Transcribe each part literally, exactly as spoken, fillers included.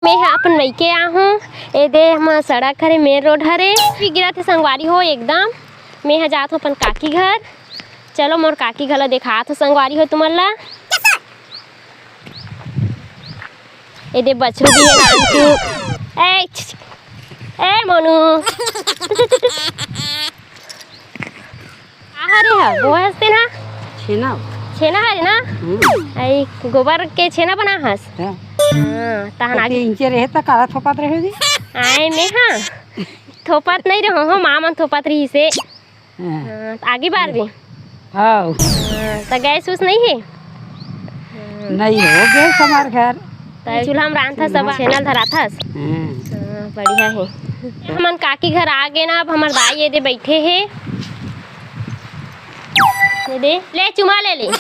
मैं ह अपन मइके आहूँ। ए दे, हमर सड़क हरे, मेन रोड हरे। भी गिरत हे संगवारी हो एकदम। मैं ह जात हूँ अपन काकी घर। चलो, मोर काकी घर ला देखात हूँ संगवारी हो तुमन ला। ए दे, बछरू भी हे नानचु। ए, छि, छि। ए, मोनू। का हरे ह? वो हस तेन ह? छेना। छेना हरे ना? हम्म। आई, गोबर के छेना बना हस? हाँ। हाँ, तहन आगे। इंचे रहे त काला थोपत रहे जी? आए में, हाँ। थोपत नहीं रहो हो, माँ मन थोपत रहिसे। हाँ। हाँ, त आगी बार भी? हाँ। हाँ, त गैस उस नहीं हे? नहीं हो गैस हमार घर। त चूल्हा में रांधथस, सब छेना ल धराथस? हाँ। हाँ, बढ़िया हे। हमन काकी घर आ गे ना, अब हमर दाई ए दे बइठे हे। ए दे, ले चुमा ले ले।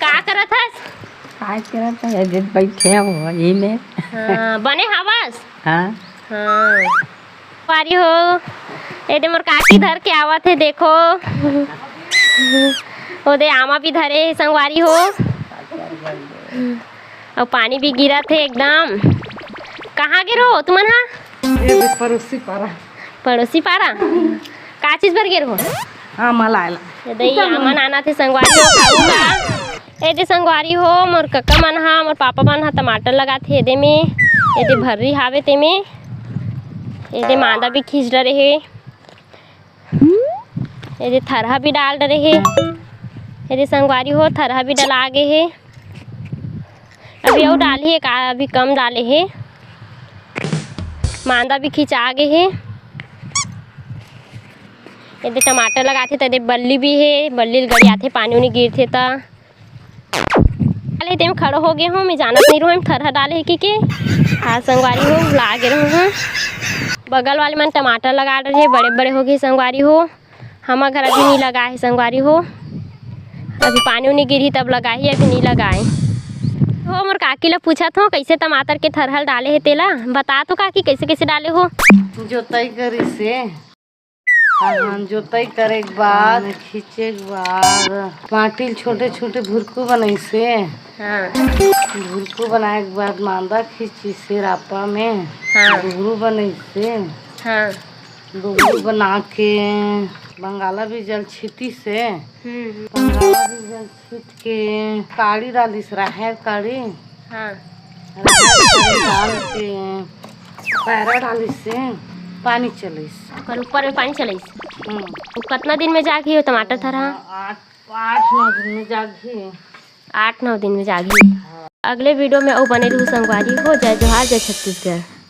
का करत हस? काय करत हस? ए दे बइठे हो, ये में। हाँ, बने हवस? हाँ। हाँ। संगवारी हो, ए दे मोर काकी धर के आवत हे, देखो। ओ दे आमा भी धरे हे संगवारी हो। अउ पानी भी गिरत हे एकदम। कहाँ गे रहो तुमन हा? ए दे पड़ोसी पारा। पड़ोसी पारा? का चीज बर गे रहो? आमा लाए ला। ए दे आमा लानत हे संगवारी हो, खाहू का? ए दे संगवारी हो, मोर कका मन हा, मोर पापा मन हा टमाटर लगात हे एदे में। ए दे भर्री हावे तेमे। ए दे मांदा भी खींच डरे हे। ए दे थरहा भी डाल डरे हे। ए दे संगवारी हो, थरहा भी डला गे हे। अभी अउ डालही का, अभी कम डाले हे। मांदा भी खिंचा गे हे। ए दे टमाटर लगाथे त ए दे बल्ली भी हे, बल्ली ल गड़ियाथे, पानी उनी गिरथे त। अरे, तेम खड़ो हो गे हो, मैं जानत नहीं रहूँ, एम थरहा डाले हे कि के। हाँ, संगवारी हो, ला गे रहूँ, हाँ। बगल वाले मन टमाटर लगा डरे हे, बड़े-बड़े हो गे, संगवारी हो। हमर घर अभी नहीं लगा हे, संगवारी हो। अभी पानी उनी गिरही, तब लगाही, अभी नहीं लगाए। हो, मोर काकी ला पूछत हो, कैसे टमाटर के थरहा ल डाले हे तेला। बता तो काकी, कैसे, कैसे डाले हो? जोताई करिस हे। हाँ, जोताई करे के बाद, खींचे के बाद, माटी ल छोटे-छोटे भुरकू बनाइसे। हाँ। भुरकू बनाए के बाद मांदा खींचिसे रापा में। हाँ। डोहरू बनाइसे। हाँ। डोहरू बना के बंगाला भी जल छीटिसे। हम्म। बंगाला भी जल छीट के काड़ी डालिस, राहेर काड़ी। हाँ। राहेर काड़ी डाल के पैरा डालिस से पानी चलिस। ओकर ऊपर में पानी चलिस। हम्म। वो कितना दिन में जागी हो टमाटर थरहा? आठ, आठ नौ दिन में जागी। आठ नौ दिन में जागी। अगले वीडियो में अउ बने रहू संगवारी हो। जय जोहार, जय छत्तीसगढ़।